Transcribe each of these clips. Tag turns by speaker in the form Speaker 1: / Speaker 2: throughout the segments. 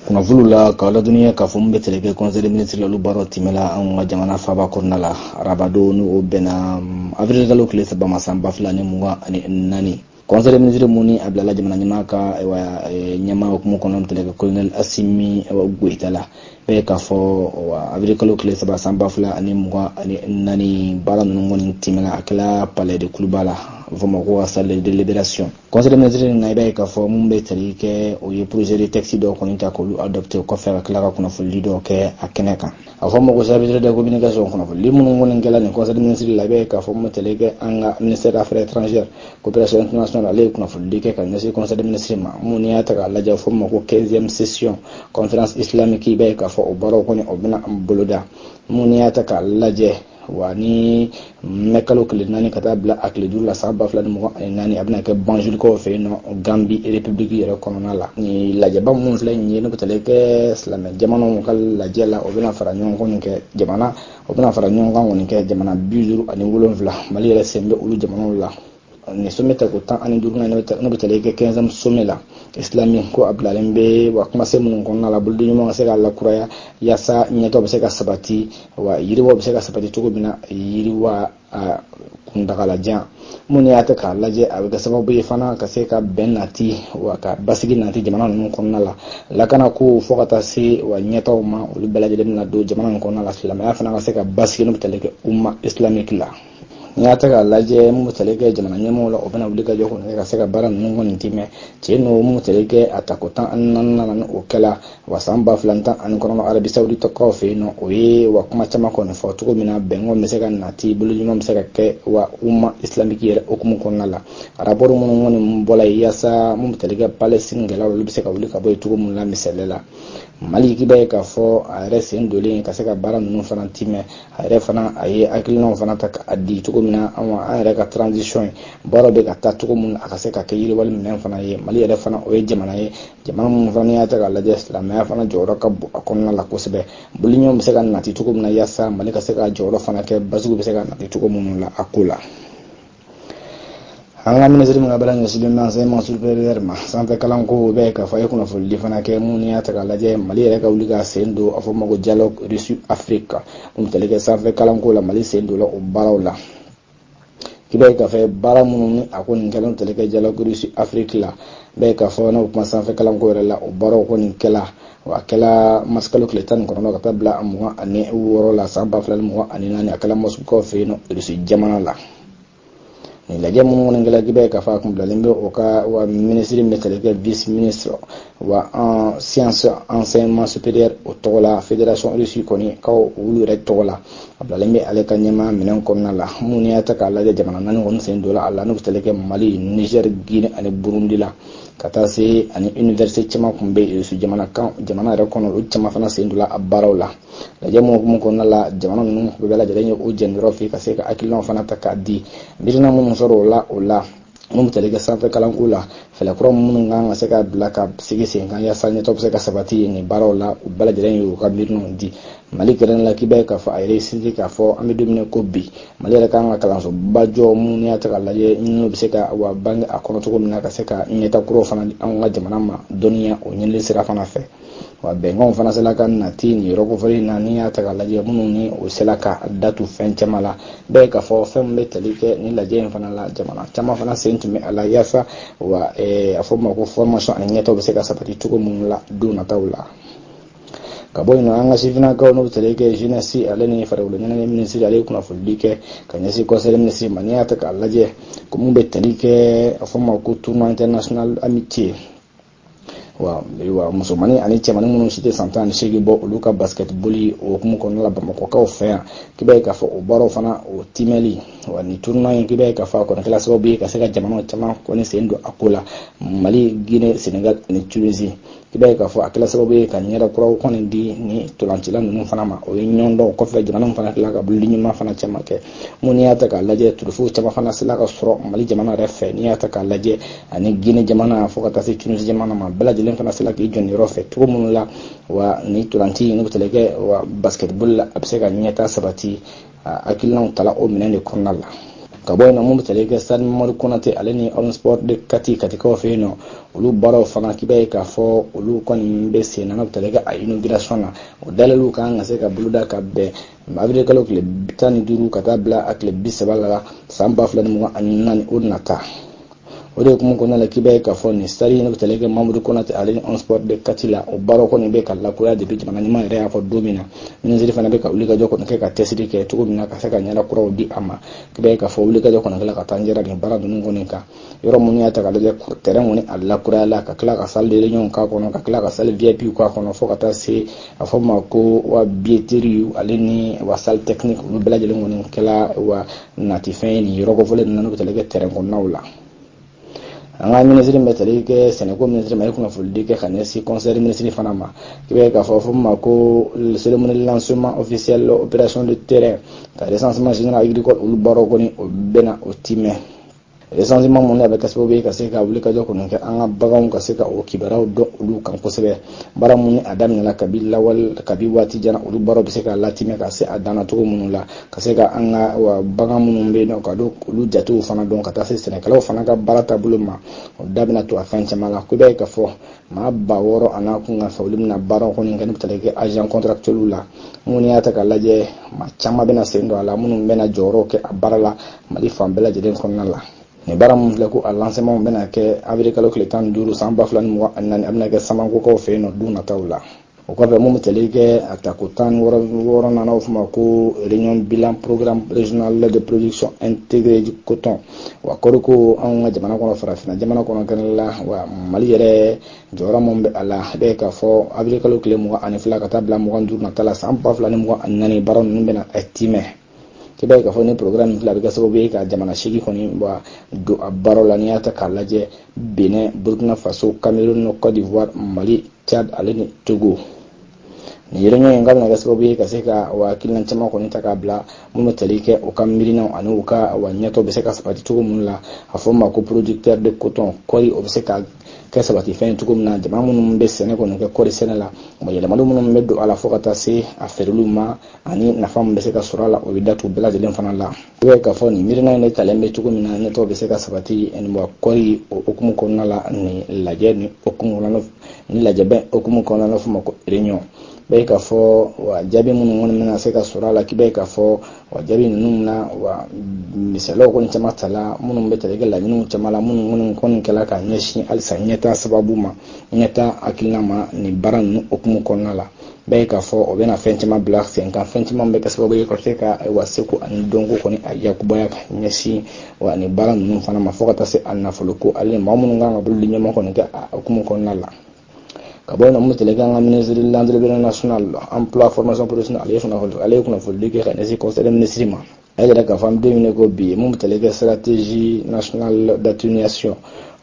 Speaker 1: Kunnafoniw la k'aw ladɔnniya k'a fɔ min bɛ tali kɛ conseil des ministres la, olu baaraw tɛmɛla anw ka jamana faaba kɔnɔna la arabadon, ni o bɛnna avril kalo tile 3 ma, san 2024. Conseil des ministres mun ni a bilala jamana ɲɛmaa ka ɲɛmaa hukumu kɔnɔ, tali kɛ colonel Assimi Goïta la, bɛɛ k'a fɔ avril kalo tile 3, san 2024, baara ninnu kɔni tɛmɛna. A kɛla palais de Kuluba la, a bɛ fɔ o ma ko salle de délibération. Conseil des ministres na, i b'a ye k'a fɔ mun bɛ tali kɛ, o ye projet de texte dɔw kɔni ta k'olu adopté. O kɔfɛ, ka tila ka kunnafonidi dɔw kɛ a kɛnɛ kan, a fɔ ma ko chapitre de communication. Kunnafoni minnu kɔni kɛla nin conseil des ministres la, i b'a ye k'a fɔ mun bɛ tali kɛ an ka ministère des Affaires étrangères, coopération internationale, ale ye kunnafonidi kɛ ka ɲɛsin conseil des ministres ma. Mun n'i y'a ta k'a lajɛ, a fɔ ma ko 15e session conférence islamique, i b'a ye k'a fɔ o baaraw kɔni, o bɛna boloda. Mun n'i y'a ta k'a lajɛ, wa ni mɛ kalo tile 4 ka taa bila a tile 5 la, san 2024, a bɛna kɛ Banjulikaw fɛ yen nɔ, Gambi République yɛrɛ kɔnɔna la. Ni lajɛba minnu filɛ nin ye, n'o bɛ tali kɛ silamɛ jamanaw ka lajɛ la, o bɛna fara ɲɔgɔn kan kɛ jamana, o bɛna fara ɲɔgɔn kan kɔni kɛ jamana 57. Mali yɛrɛ sen bɛ olu jamanaw la. Nin sommet ta ko 15nan, n'o bɛ tali kɛ 15e sommet la islamique, ko a bilalen bɛ wa kumasen minnu kɔnɔna la, bolodi ɲuman ka se ka lakuraya yaasa ɲɛtaw bɛ se ka sabati, wa yiriwaw bɛ se ka sabati cogo min na, yiriwa a kuntagalajan. Mun y'a ta k'a lajɛ, a bɛ kɛ sababu ye fana ka se ka bɛn nati, wa ka basigi nati jamana ninnu kɔnɔna la, lakana ko fo ka taa se wa ɲɛtaw ma, olu bɛɛ lajɛlen bɛna don jamana ninnu kɔnɔna la, silamɛya fana ka se ka basigi, n'o bɛ tali kɛ umma islamique la. N'i y'a ta k'a lajɛ, mun bɛ tali kɛ jamana ɲɛmɔgɔw la, o bɛna wuli ka jɔ kɔni ka se ka baara ninnu kɔni timɛ tiɲɛ n'o mun bɛ tali kɛ a tako 14nan, ni o kɛla wa san 2019 Arabie Saoudite kaw fɛ yen nɔ. O ye wa kuma caman kɔni fɔ cogo min na, bɛnkanw bɛ se ka nati, bolo ɲuman bɛ se ka kɛ wa umma islamique yɛrɛ hukumu kɔnɔna la. Rapport minnu kɔni bɔla yen, yaasa mun bɛ tali kɛ Palestine gɛlɛyaw, olu bɛ se ka wuli ka bɔ yen cogo min na. Misali la, Mali, k'i b'a ye k'a fɔ a yɛrɛ sen donlen ka se ka baara ninnu fana timɛ, a yɛrɛ fana a ye hakilinaw fana ta k'a di cogo min na, an yɛrɛ ka transition ye baaraw bɛ ka taa cogo min na, a ka se ka kɛ yiriwali minɛn fana ye. Mali yɛrɛ fana, o ye jamana ye, jamana minnu fana n'i y'a ta k'a lajɛ, silamɛya fana jɔyɔrɔ ka bon a kɔnɔna la kosɛbɛ. Boliɲɔgɔn bɛ se ka nati cogo min na, yaasa Mali ka se ka jɔyɔrɔ fana kɛ, basigiw bɛ se ka nati cogo minnu la a ko la. An ka minisiri min ka baara ɲɛsinnen bɛ enseignement supérieur ma, sanfɛ kalanko, bɛ k'a fɔ a ye kunnafonidi fana kɛ. Mun n'i y'a ta k'a lajɛ, Mali yɛrɛ ka wuli k'a sen don, a fɔ ma ko dialogue Russie Afrique, mun bɛ tali kɛ sanfɛ kalanko la, Mali sen don la o baaraw la. K'i b'a ye k'a fɔ baara minnu ni a ko nin kɛlen tali kɛ dialogue Russie Afrique la, bɛɛ k'a fɔ n'o kuma sanfɛ kalanko yɛrɛ la, o baaraw kɔni kɛla wa a kɛla masikalo tile 19 ka taa bila 26 la, san 2024, a kɛla Moscou fɛ yen nɔ, Russie jamana la. Nin lajɛ minnu kɔni kɛla, k'i b'a ye k'a fɔ a kun bilalen bɛ o ka wa minisiri min bɛ tali kɛ vice ministre wa en science enseignement supérieur o tɔgɔ la, fédération russe kɔni kaw olu yɛrɛ tɔgɔ la, a bilalen bɛ ale ka ɲɛmaa minɛn kɔnɔna la. Mun n'i y'a ta k'a lajɛ, jamana naani kɔni sen donna a la, n'o bɛ tali kɛ Mali, Niger, Guinée ani Burundi la, ka taa se ani université caman kun bɛ Russe jamana kan, jamana yɛrɛ kɔnɔ, olu caman fana sen donna a baaraw la. Lajɛ mun hukumu kɔnɔna la, jamana ninnu bɛɛ lajɛlen ye o jɛniyɔrɔ fɛ ka se ka hakilinaw fana ta k'a di, miirina minnu sɔrɔ o la, o la mun bɛ tali kɛ sanfɛ kalanko la, fɛɛrɛ kura minnu kan ka se ka bila ka sigi sen kan yaasa ɲɛtaw bɛ se ka sabati nin baaraw la, u bɛɛ lajɛlen y'u ka miirinaw di. Mali kɛrɛn la, k'i b'a ye k'a fɔ a yɛrɛ sinsin k'a fɔ an bɛ don min na ko bi, Mali yɛrɛ kan ka kalansoba jɔ, mun n'i y'a ta k'a lajɛ, ɲininiw bɛ se ka wa bange a kɔnɔ cogo min na, ka se ka ɲɛta kuraw fana di anw ka jamana ma dɔnniya o ɲinili sira fana fɛ. Wa bɛnkanw fana sela ka nati nin yɔrɔ kofɔlen na, n'i y'a ta k'a lajɛ, minnu ni o sela ka datu fɛn caman la, bɛɛ k'a fɔ fɛn min bɛ tali kɛ nin lajɛ in fana la, jamana caman fana sen tun bɛ a la, yaasa wa a fɔ ma ko formation ani ɲɛtaw bɛ se ka sabati cogo minnu la don nataw la. Ka bɔ yen nɔ, an ka sifinnakaw, n'o bɛ tali kɛ jeunesse ale ni farikolo ɲɛnajɛ minisiri, ale ye kunnafonidi kɛ ka ɲɛsin conseil des ministres ma. N'i y'a ta k'a lajɛ, ko mun bɛ tali kɛ, a fɔ ma ko tournoi international amitié, wa musomannin ani cɛmannin minnu si tɛ san 18 bɔ, olu ka basketball o hukumu kɔnɔna la Bamakɔkaw fɛ yan, k'i b'a ye k'a fɔ o baaraw fana o timɛli. Wa nin tournoi in, k'i b'a ye k'a fɔ a kɔni kɛla sababu ye ka se ka jamanaw caman kɔni sen don a ko la, Mali, Guinée, Sénégal ani Tunisie. K'i b'a ye k'a fɔ a kɛla sababu ye ka ɲɛda kuraw kɔni di ni tolancila ninnu fana ma. O ye ɲɔgɔndɔn kɔfɛ, jamana fana tila ka bolodi ɲuman fana caman kɛ. Mun n'i y'a ta k'a lajɛ, trophée caman fana sela ka sɔrɔ Mali jamana yɛrɛ fɛ. N'i y'a ta k'a lajɛ, ani Guinée jamana fo ka taa se Tunisie jamana ma, bɛɛ lajɛlen fana sela k'i jɔniyɔrɔ fɛ cogo minnu la, wa ni tolanci n'o bɛ tali kɛ wa basketball la, a bɛ se ka ɲɛta sabati, hakilinaw tala o minɛn de kɔnɔna la. Ka bɔ yen nɔ, mun bɛ tali kɛ stade Mamadu Konate ale ni Omnisport de Kati, Katikaw fɛ yen nɔ, olu baaraw fana k'i b'a ye k'a fɔ olu kɔni bɛ sen na. N'o bɛ tali kɛ a inauguration na, o dayɛlɛliw kan ka se ka boloda ka bɛn avril kalo tile 15 ka taa bila a tile 30 la san 2024 o nata. O de hukumu kɔnɔna la, k'i b'a ye k'a fɔ nin stade in bɛ tali kɛ Mamadu Konate ale ni Omnisport de Kati la, o baaraw kɔni bɛ ka lakuraya depuis jamana ɲɛmaa yɛrɛ y'a fɔ don min na. Minisiri fana bɛ ka wulikajɔ kɔni kɛ ka cɛsiri kɛ cogo min na ka se ka ɲɛda kuraw di a ma. K'i b'a ye k'a fɔ wulikajɔ kɔni kɛla ka taa ɲɛda nin baara ninnu kɔni kan. Yɔrɔ minnu y'a ta k'a lajɛ, terrain kɔni a lakurayala, ka tila ka salle de réunion k'a kɔnɔ, ka tila ka salle VIP k'a kɔnɔ, fo ka taa se a fɔ ma ko wa billetterie ale ni wa salle technique, olu bɛɛ lajɛlen kɔni kɛla wa natifɛn ye nin yɔrɔ kofɔlen ninnu na, n'o bɛ tali kɛ terrain kɔnɔnaw la. An ka minisiri bɛ tali kɛ sɛnɛko minisiri ma, ye kunnafonidi kɛ ka ɲɛsin conseil des ministres fana ma. K'i b'a ye k'a fɔ fo ma ko cérémonie lancement officiel opération de terrain ka recensement général agricole, olu baaraw kɔni o bɛna o timɛ. Recensement mun a bɛ kɛ sababu ye ka se ka wulikajɔ kɔni kɛ an ka baganw ka se ka o kibaruyaw dɔn olu kan kosɛbɛ. Baara mun a daminɛna kabi lawale, kabi waati jan, olu baaraw bɛ se ka latimɛ ka se a danna cogo minnu la, ka se ka an ka wa bagan minnu bɛ yen nɔ, ka don olu jatew fana dɔn, ka taa se sɛnɛkɛlaw fana ka baara taabolo ma. O da bɛna to a fɛn caman la. Ko i b'a ye k'a fɔ maa 6000 a n'a kun kan fɛ, olu bɛna baara kɔni kɛ, n'u bɛ tali kɛ agent contractuel la. Minnu y'a ta k'a lajɛ, maa caman bɛna sen don a la, minnu bɛna jɔyɔrɔ kɛ a baara la Mali fan bɛɛ lajɛlen kɔnɔna la. Nin baara mun filɛ ko a lancement bɛna kɛ avril kalo tile 15 san 2024, a bɛna kɛ Samankokaw fɛ yen nɔ don nataw la. O kɔfɛ, mun bɛ tali kɛ a tako 16 na, n'o fɔ ma ko réunion bilan programme régional de production intégrée du coton, wa kɔɔriko anw ka jamana kɔnɔ, farafinna jamana kɔnɔ kɛnɛ la, wa Mali yɛrɛ jɔyɔrɔ mun bɛ a la, i b'a ye k'a fɔ avril kalo tile 22 ka taa bila 25 nata la san 2024, baara ninnu bɛna timɛ. I b'a ye k'a fɔ ni programme filɛ, a bɛ kɛ sababu ye ka jamana 8 kɔni wa don a baaraw la. N'i y'a ta k'a lajɛ, Benin, Burkina Faso, Cameroun, Côte d'Ivoire, Mali, Tchad ale ni Togo. Nin réunion in ka bɛna kɛ sababu ye ka se ka wa hakilina caman kɔni ta k'a bila minnu bɛ tali kɛ u ka miirinaw ani u ka wa ɲɛtɔ bɛ se ka sabati cogo minnu la. A fɔ ma ko producteur de coton, kɔɔri, o bɛ se ka kɛ sabati fɛn ye cogo min na, jamana minnu bɛ sɛnɛ kɔni kɛ kɔɔri sɛnɛ la, wa yɛlɛmali minnu bɛ don a la fo ka taa se a feereliw ma, ani nafa min bɛ se ka sɔrɔ a la, o bɛ datugu bɛɛ lajɛlen fana la. I b'a ye k'a fɔ nin miirina in de talen bɛ cogo min na ɲɛtɔ bɛ se ka sabati wa kɔɔri o hukumu kɔnɔna la. Nin lajɛ nin hukumu kɔnɔna, nin lajɛbɛn hukumu kɔnɔna la, f'o ma ko réunion b'a ye k'a fɔ wa jaabi minnu kɔni bɛna se ka sɔrɔ a la, k'i b'a ye k'a fɔ wa jaabi ninnu na, wa misaliyaw kɔni caman tala minnu bɛ tali kɛ laɲiniw caman la, minnu kɔni kɛla ka ɲɛsin halisa ɲɛtaa sababu ma, ɲɛtaa hakilina ma nin baara ninnu hukumu kɔnɔna la. B'a ye k'a fɔ o bɛna fɛn caman bila sen kan, fɛn caman bɛ kɛ sababu ye ka se ka wa seko ani dɔnko kɔni a yakubaya ka ɲɛsin wa nin baara ninnu fana ma, fo ka taa se a nafolo ko ale maa minnu kan ka bolo di ɲɛma kɔni kɛ a hukumu kɔnɔna la. Ka bɔ yen nɔ, mun tali kɛ an ka ministre de l'entrepreneuriat national, emploi, formation professionnelle, ale ye kunnafonidi kɛ ka ɲɛsin conseil des ministres ma. A y'a yira k'a fɔ an bɛ don min ko bi, mun bɛ tali kɛ stratégie nationale d'atténuation,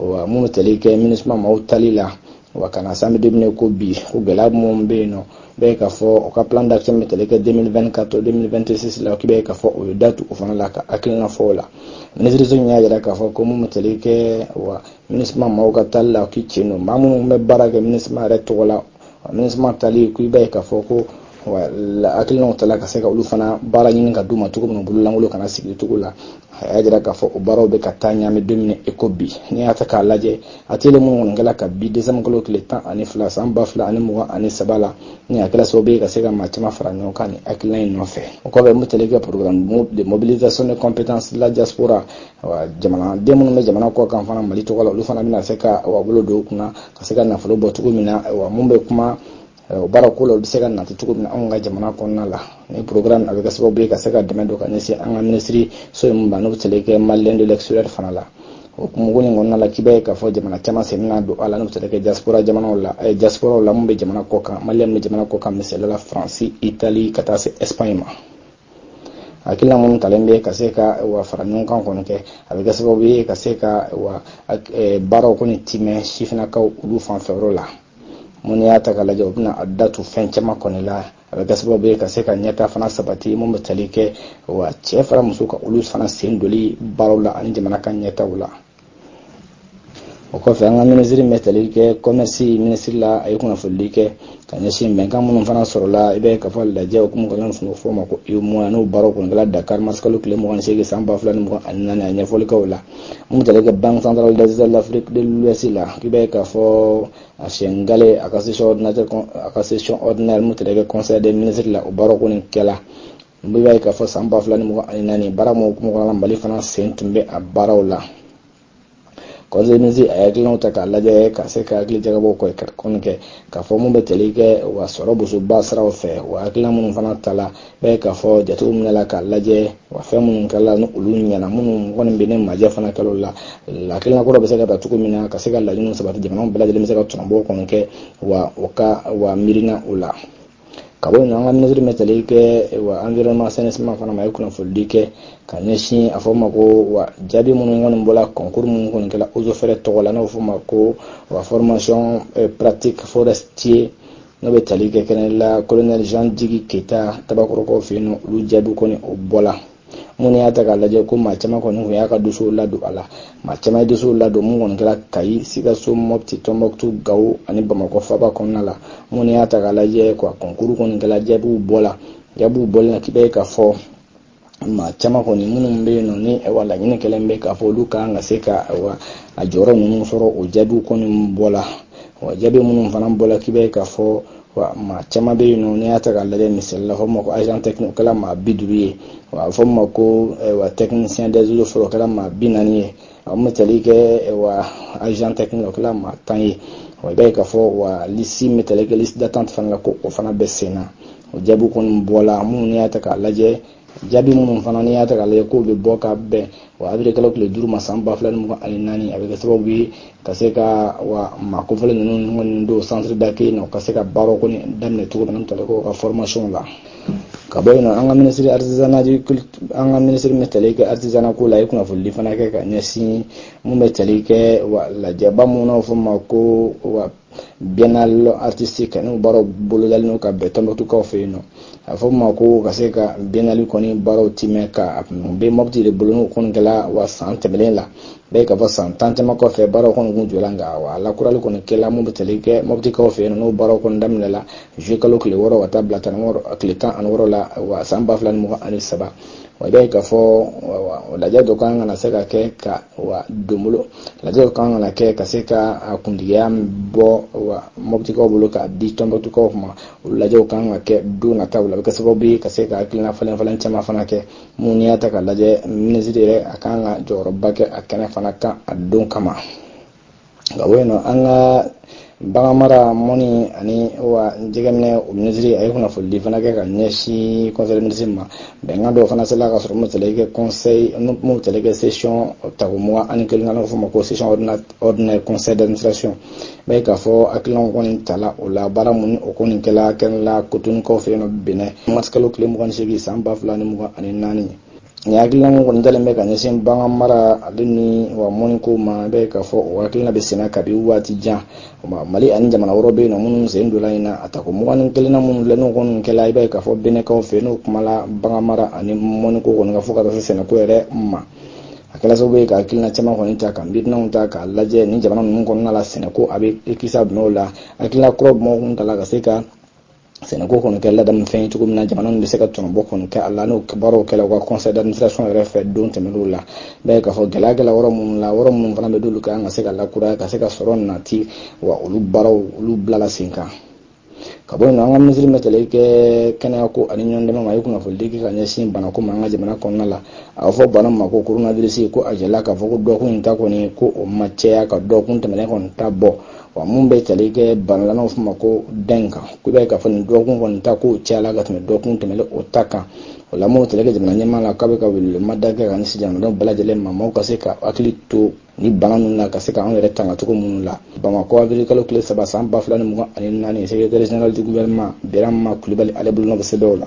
Speaker 1: wa mun bɛ tali kɛ MINUSMA maaw tali la, wa kana se an bɛ don min ko bi, ko gɛlɛya minnu bɛ yen nɔ, bɛɛ ye k'a fɔ u ka plan d'action bɛ tali kɛ 2024 2026 la, k'i bɛ k'a fɔ o ye datu o fana la ka hakilina fɔ o la. Minisiriso in y'a yira k'a fɔ ko mun bɛ tali kɛ wa MINUSMA maaw ka tali la, k'i tiɲɛ don, maa minnu bɛ baara kɛ MINUSMA yɛrɛ tɔgɔ la, MINUSMA tali, ko i b'a ye k'a fɔ ko wa hakilinaw tala ka se ka olu fana baara ɲini ka d'u ma cogo min na, bololankolon kana sigi cogo la. A y'a jira k'a fɔ o baaraw bɛ ka taa ɲɛ an bɛ don min i ko bi. N'i y'a ta k'a lajɛ, a tele minnu kɔni kɛla ka bi décembre kalo tile 12 san 2023 la, ni a kɛra sababu ye ka se ka maa caman fara ɲɔgɔn kan ni hakilina in nɔfɛ. O kɔfɛ, mun tali kɛ programme de mobilisation de compétences de la diaspora, wa jamanaden minnu bɛ jamana kɔ kan fana Mali tɔgɔ la, olu fana bɛna se ka wa bolo don u kunna ka se ka nafolo bɔ cogo min na, wa mun bɛ kuma o baara ko la, olu bɛ se ka nati cogo min na anw ka jamana kɔnɔna la. Ni programme a bɛ kɛ sababu ye ka se ka dɛmɛ don ka ɲɛsin an ka minisiri so in ma, n'o bɛ tali kɛ Malien de l'extérieur fana la. O kun in kɔnɔna la, k'i b'a ye k'a fɔ jamana caman sen bɛna don a la, n'o bɛ tali kɛ diaspora jamanaw la, diaspora la mun bɛ jamana kɔ kan, Malien bɛ jamana kɔ kan, misaliya la Faransi, Itali, ka taa se Espagne ma. Hakilina minnu talen bɛ ka se ka wa fara ɲɔgɔn kan kɔni kɛ, a bɛ kɛ sababu ye ka se ka wa baaraw kɔni timɛ sifinnakaw olu fanfɛyɔrɔ la. Mun y'a ta k'a lajɛ, u bɛna a datu fɛn caman kɔni la, a bɛ kɛ sababu ye ka se ka ɲɛta fana sabati, mun bɛ tali kɛ wa cɛ fara muso kan, olu fana sen doli baaraw la ani jamana ka ɲɛtaw la. O kɔfɛ, an ka minisiri bɛ tali kɛ commerce minisiri la, a ye kunnafonili kɛ ka ɲɛsin bɛnkan minnu fana sɔrɔla. I bɛ k'a fɔ lajɛ hukumu kɔnɔ, n'o fɔ ma ko UEMOA, n'o baaraw kɔni kɛra Dakar marisikalo tile 28 san 2024, a ɲɛfɔli kɛ o la. Mun bɛ tali kɛ Banque centrale des États de l'Afrique de l'Ouest la, k'i bɛ k'a fɔ a siɲɛ gale a ka session ordinaire, a ka session ordinaire mun tali kɛ conseil des ministres la, o baaraw kɔni kɛla. N b'a ye k'a fɔ san 2024 baara mun hukumu kɔnɔna la, Mali fana sen tun bɛ a baaraw la. Conseil ministre a ye hakilinaw ta k'a lajɛ ka se ka hakili jagabɔ kɔni kɛ k'a fɔ mun bɛ tali kɛ wa sɔrɔ bosoba siraw fɛ, wa hakilina minnu fana tala bɛɛ k'a fɔ jatew minɛ k'a lajɛ, wa fɛn minnu kɛla ni olu ɲɛna, minnu kɔni bɛ ne majɛ fana kɛla o la, hakilina kura bɛ se ka ta cogo min na ka se ka laɲiniw sabati, jamanaw bɛɛ lajɛlen bɛ se ka tɔnɔbɔ kɔni kɛ wa o ka wa miirina o la. Ka bɔ yen, an ka minisiri bɛ tali kɛ wa environnement, assainissement fana ma, a ye kunnafonili kɛ ka ɲɛsin a fɔ ma ko wa jaabi minnu kɔni bɔla concours minnu kɔni kɛla eaux et forêts tɔgɔ la, n'o fɔ ma ko wa formation pratique forestier, n'o bɛ tali kɛ kɛnɛ la colonel Jean Djigui Keita Tabakɔrɔkaw fɛ yen nɔ, olu jaabi kɔni o bɔla. Minnu y'a ta k'a lajɛ ko maa caman kɔni tun y'a ka dossier ladon a la, maa caman ye dossier ladon mun kɔni kɛra Kayi, Sikaso, Mopti, Tɔnbɔkutu, Gawo ani Bamakɔ faba kɔnɔna la. Minnu y'a ta k'a lajɛ quoi, concours kɔni kɛla, jaabiw bɔla. Jaabiw bɔlen na, k'i bɛ k'a fɔ maa caman kɔni minnu bɛ yen nɔ ni wa laɲini kɛlen bɛ k'a fɔ olu kan ka se ka wa a jɔyɔrɔ ninnu sɔrɔ, o jaabiw kɔni bɔla. Wa jaabi minnu fana bɔla, k'i bɛ k'a fɔ wa maa caman bɛ yen nɔ, n'i y'a ta k'a lajɛ, misali la, fɔ ma ko agent technique, o kɛla maa 50 ye. Wa a bɛ fɔ ma ko wa technicien des eaux et forêts, o kɛla maa 40 ye. A bɛ tali kɛ wa agent technique, o kɛla maa 10 ye. Wa i b'a ye k'a fɔ wa liste min bɛ tali kɛ liste d'attente fana la, ko o fana bɛ sen na. O jaabi kɔni bɔla. Minnu n'i y'a ta k'a lajɛ, jaabi minnu fana n'i y'a ta k'a lajɛ k'o bɛ bɔ ka bɛn wa avril kalo tile 5 ma san 2024, a bɛ kɛ sababu ye ka se ka wa maa kofɔlen ninnu kɔni don centre d'accueil na, u ka se ka baaraw kɔni daminɛ cogo min na, n'o tali kɛ u ka formation la. Ka bɔ yen nɔ, an ka minisiri artisanat, an ka minisiri bɛ tali kɛ artisanat ko la, a ye kunnafonili fana kɛ ka ɲɛsin mun bɛ tali kɛ wa lajɛba mun n'a fɔ ma ko wa biennale artistique, n'o baaraw bolodalen don ka bɛn Tɔnbɔkutukaw fɛ yen nɔ. A fɔ ma ko ka se ka biennale kɔni baaraw timɛ ka bɛ Mopti de bolo, n'o kɔni kɛla wa san tɛmɛnen la. Bɛɛ k'a fɔ san 10 caman kɔfɛ, baaraw kɔni kun jɔla, nka wa lakurali kɔni kɛla mun bɛ tali kɛ Moptikaw fɛ yen nɔ, n'o baaraw kɔni daminɛla juillet kalo tile 6 ka taa bila tile 16 la wa san 2023. Wa i b'a ye k'a fɔ lajɛ dɔ kan ka na se ka kɛ ka wa donbolo lajɛ dɔ kan ka na kɛ ka se ka a kuntigiya bɔ wa Moptikaw bolo k'a di Tɔnbɔkutukaw ma. Olu lajɛw kan ka kɛ don nataw la, a bɛ kɛ sababu ye ka se ka hakilina falen falen caman fana kɛ. Mun n'i y'a ta k'a lajɛ, minisiri yɛrɛ a kan ka jɔyɔrɔba kɛ a kɛnɛ fana kan a don kama. Ka bɔ yen nɔ, an ka bagan mara, mɔni ani wa jɛgɛminɛ o minisiri, a ye kunnafonidi fana kɛ ka ɲɛsin conseil des ministres ma. Bɛnkan dɔw fana sela ka sɔrɔ mun tali kɛ conseil, mun tali kɛ session tako 21 na, n'o fɔ ma ko session ordinaire conseil d'administration. B'a ye k'a fɔ hakilinaw kɔni tala o la, baara mun o kɔni kɛla kɛnɛ la Kotonukaw fɛ yen nɔ Benin, marisikalo tile 28 san 2024. Nin hakilina mun kɔni dalen bɛ ka ɲɛsin bagan mara ale ni wa mɔniko ma, i b'a ye k'a fɔ o hakilina bɛ senna kabi waati jan. Mali ani jamana wɛrɛw bɛ yen nɔ minnu sen donna in na. A tako 21na minnu filɛ, n'o kɔni kɛla, i b'a ye k'a fɔ Benɛkaw fɛ yen, n'o kumala bagan mara ani mɔniko kɔni kan fo ka taa se sɛnɛko yɛrɛ ma, a kɛla sababu ye ka hakilina caman kɔni ta, ka miirinaw ta k'a lajɛ ni jamana ninnu kɔnɔna la, sɛnɛko a bɛ kisa jumɛnw la, hakilina kura jumɛnw kun ta la ka se ka sɛnɛko kɔni kɛ ladamufɛn ye cogo min na, jamana bɛ se ka tɔnɔbɔ kɔni kɛ a la. N'o baaraw kɛla u ka conseil d'administration yɛrɛ fɛ don tɛmɛnenw la, bɛɛ k'a fɔ gɛlɛya kɛla yɔrɔ minnu la, yɔrɔ minnu fana bɛ d'olu kan ka se ka lakuraya, ka se ka sɔrɔ nati, wa olu baaraw olu bilala sen kan. Ka bɔ yen nɔ, an ka minisiri bɛ tali kɛ kɛnɛyako ani ɲɔgɔn dɛmɛ ma, a ye kunnafonidi kɛ ka ɲɛsin banako ma an ka jamana kɔnɔna la. A bɛ fɔ bana ma ko coronavirus, ko a jɛla k'a fɔ ko dɔgɔkun in ta kɔni ko o ma caya ka dɔgɔkun tɛmɛnen kɔni ta bɔ. Wa mun bɛ tali kɛ bana la n'o fɔ ma ko dengue kan, ko i b'a ye k'a fɔ nin dɔgɔkun kɔni ta k'o cayala ka tɛmɛ dɔgɔkun tɛmɛnen o ta kan. O la mun tali kɛ jamana ɲɛmaa la, k'a bɛ ka welewelemada kɛ ka ɲɛsin jamanadenw bɛɛ lajɛlen ma, maaw ka se ka hakili to ni bana ninnu na, ka se ka anw yɛrɛ tanga cogo minnu la. Bamakɔ, avril kalo tile 3 san 2024, secrétaire général du gouvernement Birama Kulibali, ale bolonɔ bɛ sɛbɛn o la.